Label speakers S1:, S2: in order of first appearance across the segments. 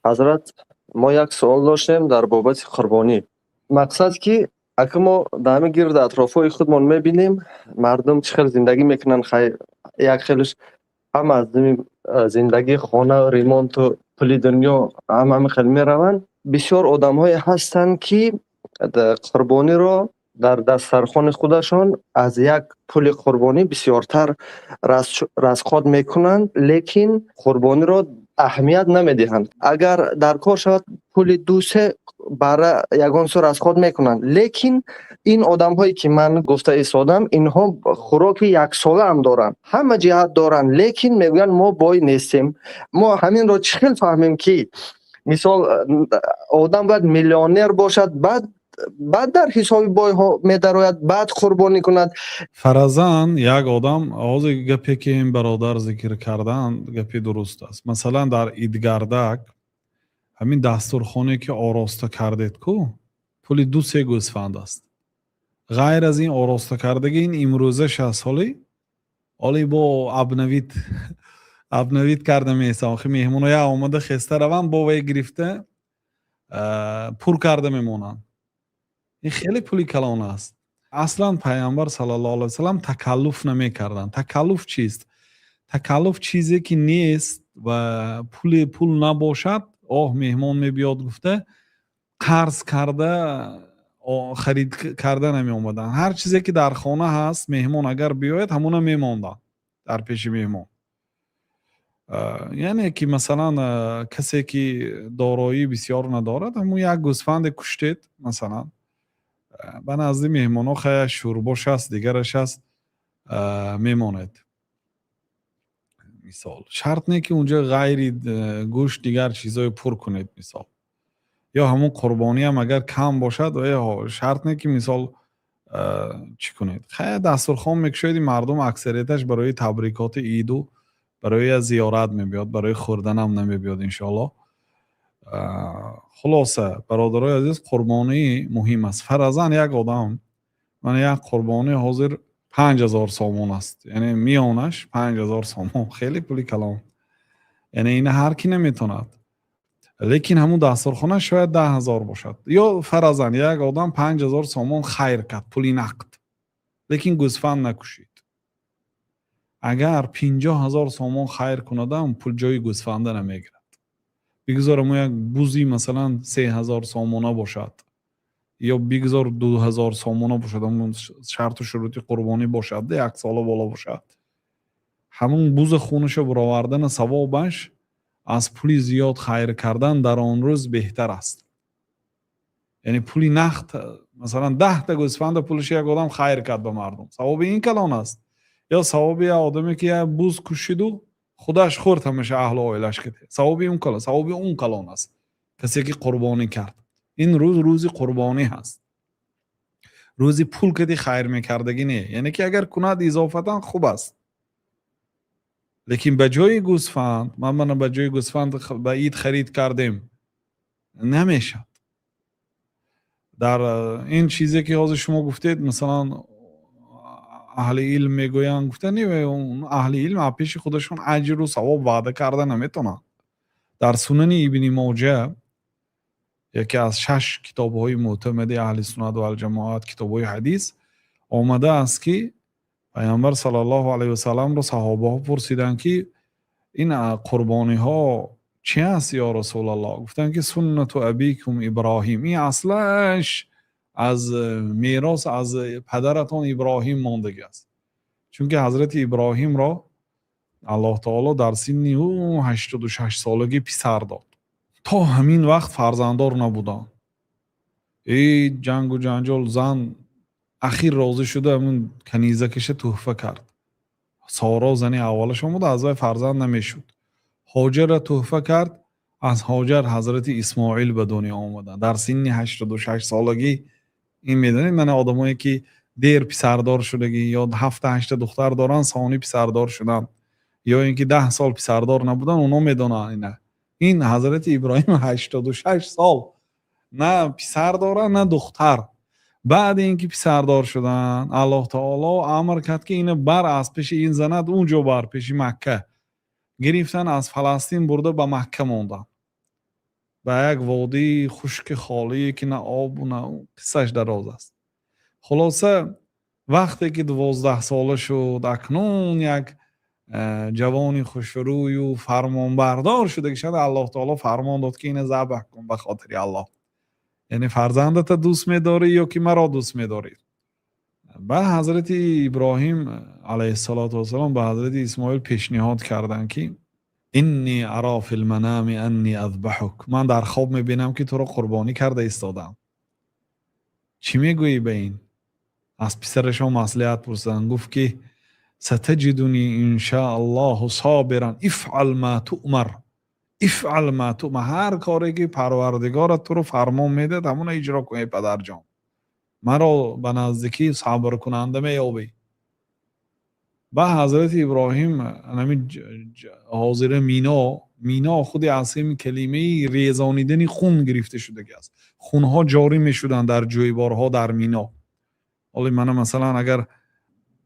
S1: Ҳазрат, мо як суол доштем дар бобати қурбонӣ. Мақсад ки ака, мо дар ҳамин гирду атрофҳои худмон мебинем, мардум чӣ хел зиндагӣ мекунанд. Хай, як хелаш ҳама аз дими зиндагӣ, хона, ремонту пули дунё, ҳама ҳамин хел мераванд. Бисёр одамҳое ҳастанд, ки қурбониро дар дастархони худашон аз як пули қурбонӣ бисёртар расход мекунанд, лекин қурбониро аҳамият намедиҳанд. Агар дар кор шавад, пули ду-се бара ягон су расход мекунанд. Лекин ин одамҳое, ки ман гуфта истодам, инҳо хӯроки яксолаам доранд, ҳама ҷиҳат доранд, лекин мегӯянд, мо бой нестем. Мо ҳаминро чӣ хел фаҳмем, ки мисол, одам бояд миллионер бошад, баъд дар ҳисоби бойҳо медарояд, баъд қурбонӣ кунад?
S2: Фаразан, як одам, ҳозир гапе, ки ин бародар зикр карданд, гапи дуруст аст. Масалан, дар идгардак ҳамин дастурхоне, ки ороста кардед ку, пули ду-се гӯсфанд аст. Ғайр аз ин ороста кардаги ин имрӯзаш аст. Ҳоли ҳоли бо обновить карда меистам. Охи, меҳмоно як омада хеста раванд, бо вай гирифта пур карда мемонанд. Ин хеле пули калон аст. Аслан Пайғамбар саллаллоҳу алайҳи васаллам такаллуф намекарданд. Такаллуф чист? Такаллуф чизе, ки нест ва пул набошад, оҳ, меҳмон мебиёд гуфта, қарз карда харид карда намеомаданд. Ҳар чизе, ки дар хона ҳаст, меҳмон агар биёяд, ҳамона мемонданд дар пеши меҳмон. Яъне ки, масалан, касе, ки дороӣ бисёр надорад, ҳамун як гӯсфанде куштед, масалан, ба назди меҳмонҳо хая шӯрбош аст, дигараш аст, мемонед. Мисол, шарт не, ки унҷо ғайри гӯшт дигар чизҳое пур кунед. Мисол, ё ҳамун қурбониам агар кам бошад, шарт не, ки, мисол, чӣ кунед. Хая, дастурхон мекушоед, мардум аксарияташ барои табрикоти иду барои зиёрат мебиёд, барои хӯрданам намебиёд, иншоаллоҳ. Хулоса, бародарои азиз, қурбонӣ муҳим аст. Фаразан, як одам, мана, як қурбонӣ ҳозир 5000 сомон аст, яъне миёнаш 5000 сомон, хеле пули калон. Яъне ина ҳар кӣ наметонад, лекин ҳамун дастурхона шояд 10 000 бошад. Ё фаразан, як одам 5000 сомон хайр кард, пули нақд, лекин гӯсфанд накушид. Агар 50 000 сомон хайр кунадам, пул ҷои гӯсфанда намегирад. Бигузор мо як бузи, масалан, 3000 сомона бошад ё бигузор 2000 сомона бошад, ҳамун шарту шурути қурбонӣ бошад, як сола боло бошад, ҳамун буза хунаша буровардана савобаш аз пули зиёд хайр кардан дар он рӯз беҳтар аст. Яъне пули нақд, масалан, 10-та гӯсфанда пулашо як одам хайр кард ба мардум, савоби ин калон аст ё савоби як одаме, ки як буз кушиду худаш хӯрд, ҳамеша аҳлу оилаш кид? Савоби он калон, савоби он калон аст, касе, ки қурбонӣ кард. Ин рӯз рӯзи қурбонӣ ҳаст, рӯзи пул кади хайр мекардагӣ не. Яъне ки агар кунад изофатан, хуб аст, лекин ба ҷои гӯсфанд, ман мана ба ҷои гӯсфанд ба ид харид кардем, намешавад. Дар ин чизе, ки ҳозир шумо гуфтед, масалан, аҳли илм мегӯянд, гуфта не, аҳли илм аз пеши худашон аҷру савоб ваъда карда наметавонанд. Дар Сунани Ибни Моҷа, яке аз шаш китобҳои мӯътамади аҳли суннат валҷамоат, китобҳои ҳадис, омадааст, ки Пайғамбар саллаллоҳу алайҳи васалламро саҳобаҳо пурсиданд, ки ин қурбониҳо чи аст, ё Расулаллоҳ? Гуфтанд, ки سنة أبيكم إبراهيم, ин аслаш аз мерос аз падаратон Иброҳим мондагӣ аст. Чунки ҳазрати Иброҳимро Аллоҳ таоло дар синни ӯ 86 солагӣ писар дод. То ҳамин вақт фарзанддор набуданд. Ҳеҷ ҷангу ҷанҷол, зан ахир розӣ шуда, ҳамун канизакаша тӯҳфа кард. Соро зани аввалашон буда, аз вай фарзанд намешуд. Ҳоҷарра тӯҳфа кард, аз Ҳоҷар ҳазрати Исмоил ба дунё омаданд дар синни 86 солагӣ. Ин медонед, мана, одамое, ки дер писардор шудагӣ ё ҳафта ҳашта духтар доранд, сони писардор шуданд, ё ин ки 10 сол писардор набуданд, онҳо медонанд ина. Ин ҳазрати Иброҳим 86 сол на писар дорад, на духтар. Баъди ин ки писардор шуданд, Аллоҳ таоло амр кард, ки ина бар аз пеши ин занат он ҷо бар, пеши Макка. Гирифтан, аз Фаластин бурда, ба Макка монданд. Ба як водии хушки холие, ки на обу на қиссаш дароз аст. Хулоса, вақте ки 12-сола шуд, акнун як ҷавони хушрӯю фармонбардор шуда ки шуд, Аллоҳ таоло фармон дод, ки ина забҳ кун ба хотири Аллоҳ. Яъне фарзандата дӯст медорӣ ё ки маро дӯст медорӣ? Баъд ҳазрати Иброҳим алайҳиссалоту вассалом ба ҳазрати Исмоил пешниҳод карданд, ки إني أرى في المنام أني أذبحك, ман дар хоб мебинам, ки туро қурбонӣ карда истодам, чӣ мегӯӣ ба ин? Аз писарашон маслиҳат пурсиданд. Гуфт, ки ستجدني إن شاء الله صابرا، افعل ما تؤمر، افعل ما تؤمر. Ҳар коре ки Парвардигорат туро фармон медиҳад, ҳамона иҷро кун, эй падарҷон, маро ба наздикӣ сабркунанда меёбӣ. Ба ҳазрати Иброҳим ҳамин ҳозира Мино. Мино худи аз ҳамин калимаи резонидани хун гирифта шудагӣ аст. Хунҳо ҷорӣ мешуданд дар ҷӯйборҳо дар Мино. Ҳоли мана, масалан, агар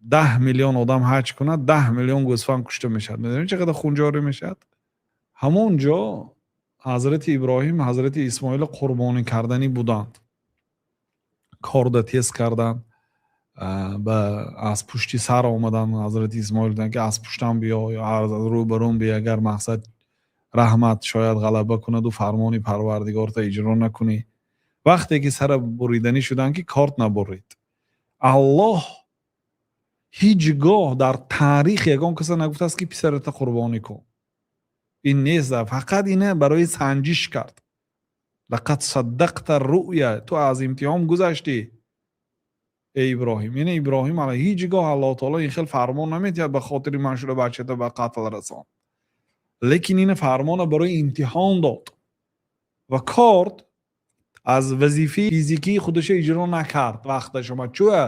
S2: 10 миллион одам ҳаҷ кунад, 10 миллион гӯсфанд кушта мешавад. Медонед, чӣ қадар хун ҷорӣ мешавад? Ҳамон ҷо ҳазрати Иброҳим ҳазрати Исмоила қурбонӣ карданӣ буданд. Корда тез карданд, ба аз пушти сар омаданд. Ҳазрати Исмоил гуфтанд, ки аз пуштам биё ё аз рӯбарӯм биё, агар мақсад раҳмат шояд ғалаба кунаду фармони Парвардигорта иҷро накунӣ. Вақте ки сара буриданӣ шуданд, ки корд набурид. Аллоҳ ҳеҷ гоҳ дар таърих ягон каса нагуфтааст, ки писарата қурбонӣ кун. Ин нест, фақат ина барои санҷиш кард. لقد صدقت الرؤيا, ту аз имтиҳон гузаштӣ, эй Иброҳим. Яъне Иброҳим ҳеҷ гоҳ Аллоҳ таоло ин хел фармон наметиҳад, ба хотири ман шуда бачата ба қатл расон. Лекин ина фармона барои имтиҳон дод ва корд аз вазифаи физикии худаша иҷро накард. Вақташ омад. Чӯа?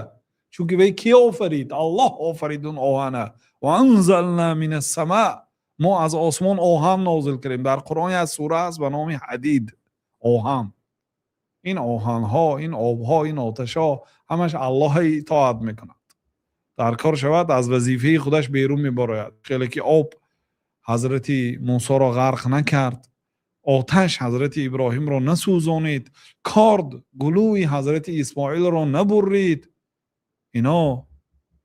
S2: Чунки вай ки офарид? Аллоҳ офарид он оҳана. وأنزلنا من السماء, мо аз осмон оҳан нозил кардем. Дар Қуръон як сура аст ба номи Ҳадид, оҳан. Ин оҳанҳо, ин обҳо, ин оташҳо ҳамаш Аллоҳа итоат мекунад. Дар кор шавад, аз вазифаи худаш берун мебарояд. Хеле ки об ҳазрати Мусоро ғарқ накард, оташ ҳазрати Иброҳимро насӯзонид, корд гулӯи ҳазрати Исмоилро набуррид. Ино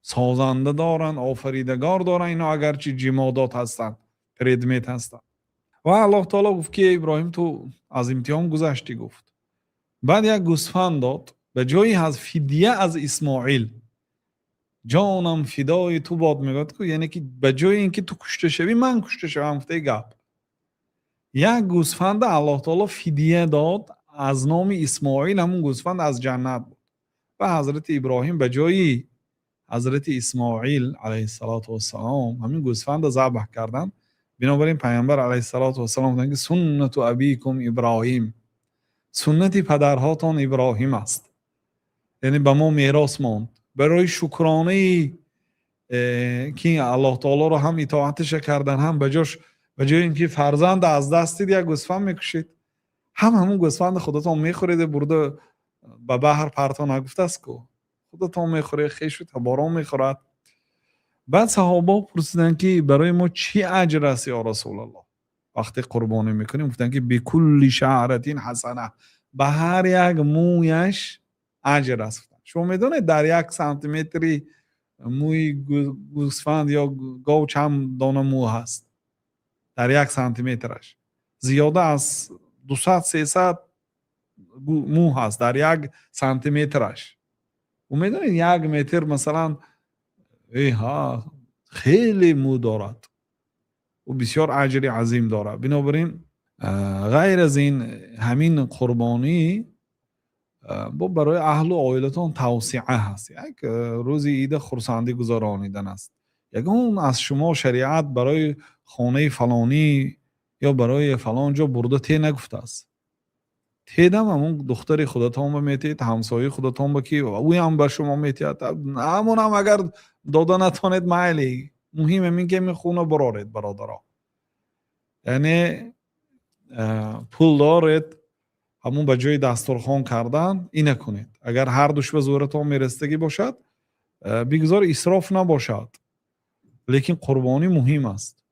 S2: созанда доранд, офаридагор доранд. Ино агарчи ҷимодот ҳастанд, предмет ҳастанд. Ва Аллоҳ таоло гуфт, ки Иброҳим, ту аз имтиҳон гузаштӣ, гуфт. Баъд як гӯсфанд дод ба ҷои аз фидя аз Исмоил. Ҷонам фидои ту бод, мегӯяд ку, яъне ки ба ҷои ин ки ту кушта шавӣ, ман кушта шавам, гуфтаи гап. Як гӯсфанда Аллоҳ таоло фидия дод аз номи Исмоил. Ҳамун гӯсфанд аз ҷаннат буд ва ҳазрати Иброҳим ба ҷои ҳазрати Исмоил алайҳиссалоту вассалом ҳамин гӯсфанда забҳ карданд. Бинобар ин Пайғамбар алайҳиссалоту вассалом гуфтанд, ки سنة أبيكم إبراهيم, суннати падарҳотон Иброҳим аст. Яъне ба мо мерос монд барои шукронаи ки Аллоҳ таолоро ҳам итоаташа кардан, ҳам ба ҷош, ба ҷои ин ки фарзанда аз даст дид, як гӯсфанд мекушед, ҳам ҳамун гӯсфанди худатон мехӯреду бурда ба баҳр парто нагуфтааст ку, худатон мехӯред, хешу таборон мехӯрад. Баъд саҳобаҳо пурсиданд, ки барои мо чӣ аҷр аст, ё Расулаллоҳ, вақте қурбонӣ мекунем? Гуфтанд, ки بكل شعرة حسنة, ба ҳар як мӯяш аҷр аст. Шумо медонед, дар як сантиметри мӯи гӯсфанд ё гов чанд дона мӯ ҳаст? Дар як сантиметраш зиёда аз 200, 300 мӯ ҳаст дар як сантиметраш. Ӯ медонед, як метр масалан, ҳа, хеле мӯ дорад. Ӯ бисёр аҷри азим дорад. Бинобар ин, ғайр аз ин, ҳамин қурбонӣ бо барои аҳлу оилатон тавсиа ҳаст, як рӯзи ида хурсандӣ гузаронидан аст. Ягон аз шумо шариат барои хонаи фалонӣ ё барои фалон ҷо бурда те нагуфтааст. Тедам ҳамун духтари худатон ба метиҳед, ҳамсояи худатон ба, ки ӯям ба шумо метиҳад. Ҳамонам агар дода натонед, майли, муҳим ҳамин ки ҳамин хуна бароред, бародаро. Яъне пул доред, ҳамун ба ҷои дастурхон кардан ина кунед. Агар ҳар душ ба зӯратон мерасидагӣ бошад, бигзор исроф набошад, лекин қурбонӣ муҳим аст.